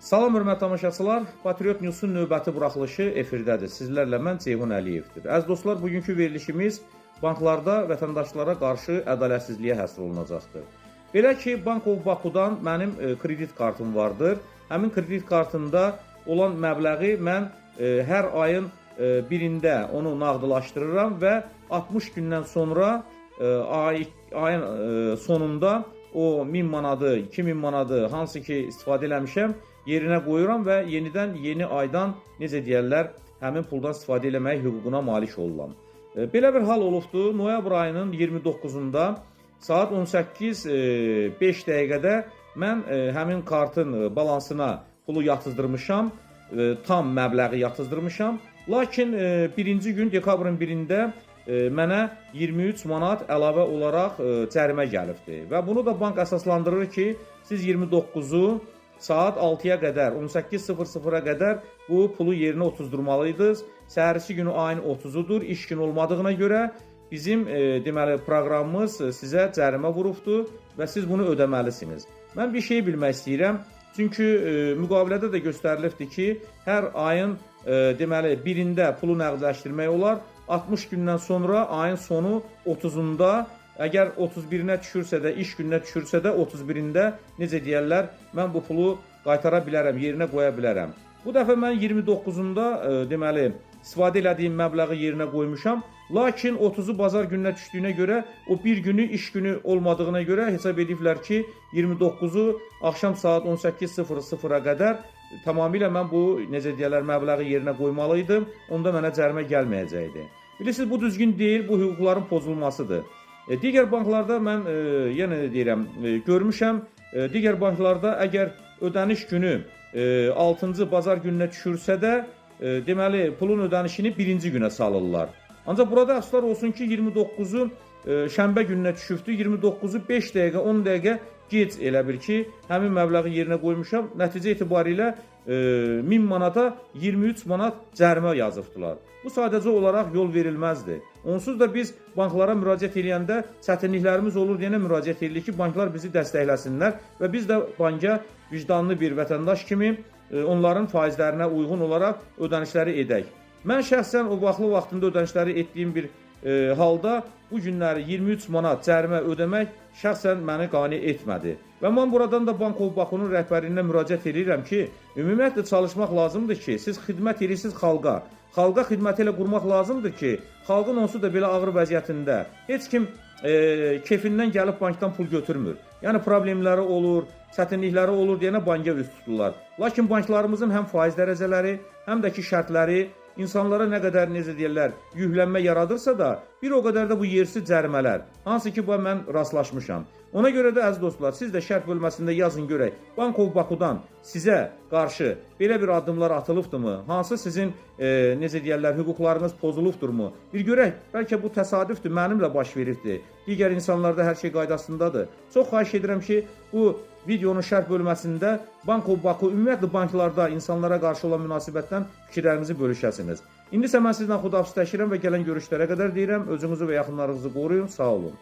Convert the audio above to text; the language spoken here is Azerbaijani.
Salam hörmətli tamaşaçılar, Patriot News-un növbəti buraxılışı efirdədir. Sizlərlə mən Ceyhun Əliyevdir. Əziz dostlar, bugünkü verilişimiz banklarda vətəndaşlara qarşı ədalətsizliyə həsr olunacaqdır. Belə ki, Bank of Bakudan mənim kredit kartım vardır. Həmin kredit kartında olan məbləği mən hər ayın birində onu nağdlaşdırıram və 60 gündən sonra ayın sonunda o 1000 manadı, 2000 manadı hansı ki istifadə eləmişəm, yerinə qoyuram və yenidən yeni aydan necə deyərlər, həmin puldan istifadə eləmək hüququna malik oluram. Belə bir hal olubdu. Noyabr ayının 29-da saat 18:05 dəqiqədə mən həmin kartın balansına pulu yatızdırmışam, tam məbləği yatızdırmışam. Lakin birinci gün dekabrın 1-də mənə 23 manat əlavə olaraq cərimə gəlibdi. Və bunu da bank əsaslandırır ki, siz 29-u saat 6-ya qədər, 18:00-a qədər bu pulu yerinə otuzdurmalıydınız. Səhərisi günü ayın 30-udur, iş günü olmadığına görə bizim deməli proqramımız sizə cərimə vurubdur və siz bunu ödəməlisiniz. Mən bir şey bilmək istəyirəm. Çünki müqavilədə də göstərilibdir ki, hər ayın deməli birində pulu nəqdləşdirmək olar. 60 gündən sonra ayın sonu 30-unda, əgər 31-nə düşürsə də, iş gününə düşürsə də 31-də necə deyərlər, mən bu pulu qaytara bilərəm, yerinə qoya bilərəm. Bu dəfə mən 29-unda deməli istifadə elədiyim məbləği yerinə qoymuşam. Lakin 30-u bazar gününə düşdüyünə görə o bir günü iş günü olmadığına görə hesab ediblər ki, 29-u axşam saat 18:00-a qədər tamamilə mən bu necə deyərlər məbləği yerinə qoymalı idim. Onda mənə cərimə gəlməyəcəkdi. Bilirsiniz, bu düzgün deyil, bu hüquqların pozulmasıdır. Digər banklarda mən yenə də deyirəm, görmüşəm. Digər banklarda əgər ödəniş günü 6-cı bazar gününə düşürsə də, deməli pulun ödənişini birinci günə salırlar. Ancaq burada əfsuslar olsun ki, 29-u şənbə gününə düşübdü. 29-u 5 dəqiqə, 10 dəqiqə gec elə bil ki, həmin məbləği yerinə qoymuşam. Nəticə etibarilə 1000 manata 23 manat cərimə yazıbdılar. Bu sadəcə olaraq yol verilməzdi. Onsuz da biz banklara müraciət eləyəndə çətinliklərimiz olur deyənə müraciət edirik ki, banklar bizi dəstəkləsinlər və biz də banka vicdanlı bir vətəndaş kimi onların faizlərinə uyğun olaraq ödənişləri edək. Mən şəxsən o vaxtlı vaxtında ödənişləri etdiyim bir halda bu günləri 23 manat cərimə ödəmək şəxsən məni qane etmədi. Və mən buradan da Bank of Bakunun rəhbərliyinə müraciət edirəm ki, ümumiyyətlə çalışmaq lazımdır ki, siz xidmət edirsiniz xalqa. Xalqa xidməti elə qurmaq lazımdır ki, xalqın onsuz da belə ağır vəziyyətində heç kim kefindən gəlib bankdan pul götürmür. Yəni problemləri olur, çətinlikləri olur deyənə banka üz tuturlar. Lakin banklarımızın həm faiz dərəcələri, həm də ki şərtləri insanlara nə qədər necə deyirlər, yüklənmə yaradırsa da, bir o qədər də bu yersiz cərimələr, hansı ki bu mən rastlaşmışam. Ona görə də əziz dostlar, siz də şərh bölməsində yazın görək, Bank of Bakudan sizə qarşı belə bir addımlar atılıbdırmı? Hansı sizin necə deyərlər, hüquqlarınız pozulubdurmu? Bir görək, bəlkə bu təsadüfdür, mənimlə baş veribdir. Digər insanlarda hər şey qaydasındadır. Çox xahiş edirəm ki, bu videonun şərh bölməsində Bank of Baku, ümumiyyətlə banklarda insanlara qarşı olan münasibətdən fikirlərinizi bölüşəsiniz. İndi isə mən sizlə xudahafizləşirəm və gələn görüşlərə qədər deyirəm, özünüzü və yaxınlarınızı qoruyun, sağ olun.